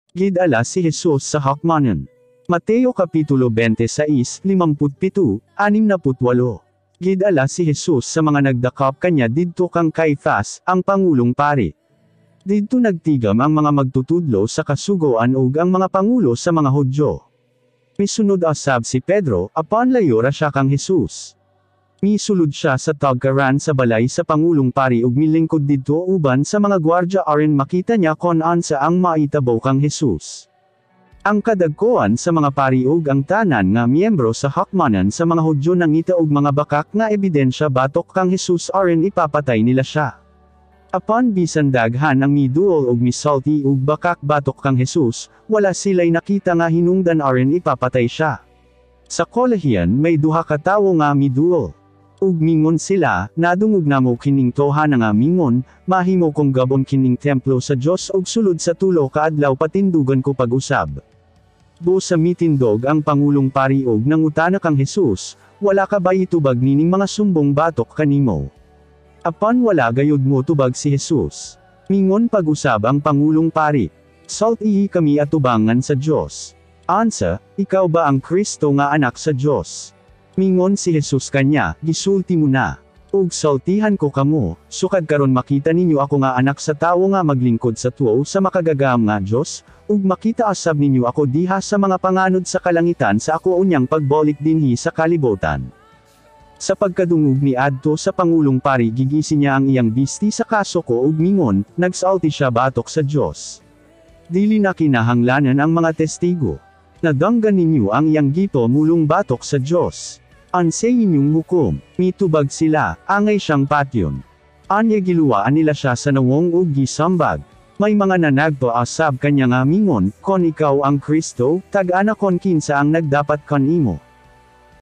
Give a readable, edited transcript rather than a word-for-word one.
Gidala si Jesus sa hukmanan. Mateo Kapitulo 26, 57, 68. Gidala si Jesus sa mga nagdakop kanya didto kang Caifas, ang pangulong pari. Didto nagtigam ang mga magtutudlo sa kasugoan ug ang mga pangulo sa mga Hudyo. Misunod usab si Pedro, apan layo ra siya kang Jesus. Misulod siya sa tagkaran sa balay sa pangulong pari ug milingkod didto uban sa mga gwardya aron makita niya kon unsa ang maitabo kang Jesus. Ang kadagkoan sa mga pari ug ang tanan nga miyembro sa hukmanan sa mga Hudyo nangita og mga bakak nga ebidensya batok kang Jesus aron ipapatay nila siya. Apan bisan daghan ang miduol og misulti og bakak batok kang Jesus, wala sila'y nakita nga hinungdan aron ipapatay siya. Sa kolehiyan may duha ka tawo nga miduol. Ug mingon sila, "Nadungog namo kining tawhana nga mingon, 'Mahimo kong gub-on kining templo sa Dios ug sulod sa 3 ka adlaw patindugon ko pag-usab.'" Busa mitindog ang pangulong pari og nangutana kang Jesus, "Wala ka bay itubag nining mga sumbong batok kanimo?" Apan wala gayud motubag si Jesus. Mingon pag-usab ang pangulong pari, "Sultihi kami atubangan sa Dios. Unsa, ikaw ba ang Kristo nga anak sa Dios?" Mingon si Jesus kanya, "Gisulti mo na. Ug sultihan ko kamo, sukad karon makita ninyo ako nga Anak sa Tawo nga maglingkod sa tuo sa makagagahom nga Dios, ug makita usab ninyo ako diha sa mga panganod sa kalangitan sa ako unyang pagbolik dinhi sa kalibutan." Sa pagkadungog ni adto sa pangulong pari, gigisi niya ang iyang bisti sa kasuko ug mingon, "Nagsulti siya batok sa Dios. Dili na kinahanglanan ang mga testigo. Nadunggan ninyo ang iyang gipamulong batok sa Dios. Unsay inyong hukom?" Mitubag sila, "Angay siyang patyon." Anya giluwaan nila siya sa nawong ug gisambag. May mga nanagpo usab kanya nga mingon, "Kon ikaw ang Kristo, tag-ana kon kinsa ang nagdapat kanimo."